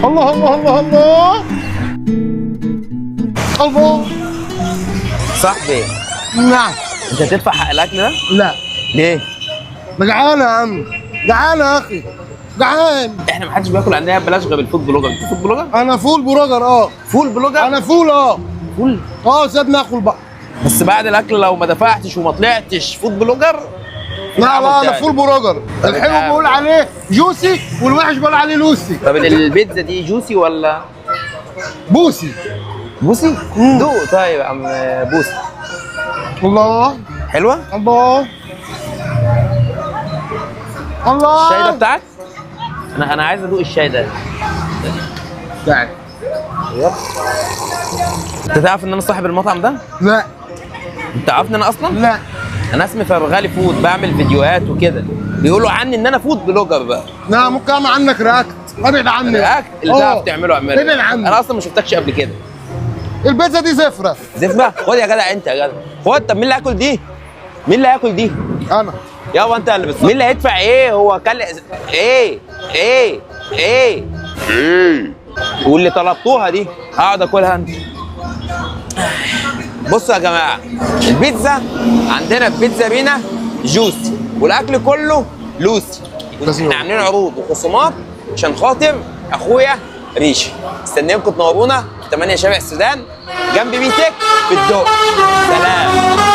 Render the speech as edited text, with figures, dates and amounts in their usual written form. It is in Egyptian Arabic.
الله الله الله الله الله. صاحبي. نعم. انت هتدفع حق الاكل ده؟ لا. ليه؟ ده جعان يا عم، جعان يا اخي، جعان. احنا ما حدش بياكل عندنا ببلاش غير ال food blogger. انت food blogger؟ انا فول blogger. اه فول blogger؟ انا فول. اه فول. اه سيبني اكل بقى. بس بعد الاكل لو ما دفعتش وما طلعتش food blogger. لا لا، انا فول blogger. الحلو بقول عليه juicy والوحش بقول عليه لوسي. طب البيتزا دي juicy ولا بوسي؟ بوسي؟ دوق طيب يا عم بوسي. الله. حلوة؟ الله الله. الشاي ده بتاعك؟ انا عايز ادوق الشاي ده. بتاعي. انت تعرف ان انا صاحب المطعم ده؟ لا. انت عارفني انا اصلا؟ لا. انا اسمي فرغالي food، بعمل فيديوهات وكده. بيقولوا عني ان انا food blogger بقى. لا، ممكن اعمل عنك react. ابعد عني. react اللي تعرف تعمله اعمله. ابعد عني. انا اصلا ما شفتكش قبل كده. البيتزا دي زفره. زفره؟ خد يا جدع، انت يا جدع خد. طب مين اللي هياكل دي؟ مين اللي هياكل دي؟ انا. يابا انت اللي بتصور. مين اللي هيدفع؟ ايه هو كل ايه ايه ايه ايه واللي طلبتوها دي هقعد اكلها انت. بصوا يا جماعة، البيتزا عندنا في بيتزا بينا juicy والاكل كله لوسي. احنا عاملين عروض وخصومات عشان خاطر اخويا ريشي. مستنيينكم تنورونا في 8 شارع السودان جنب بيتك في الدق. سلام.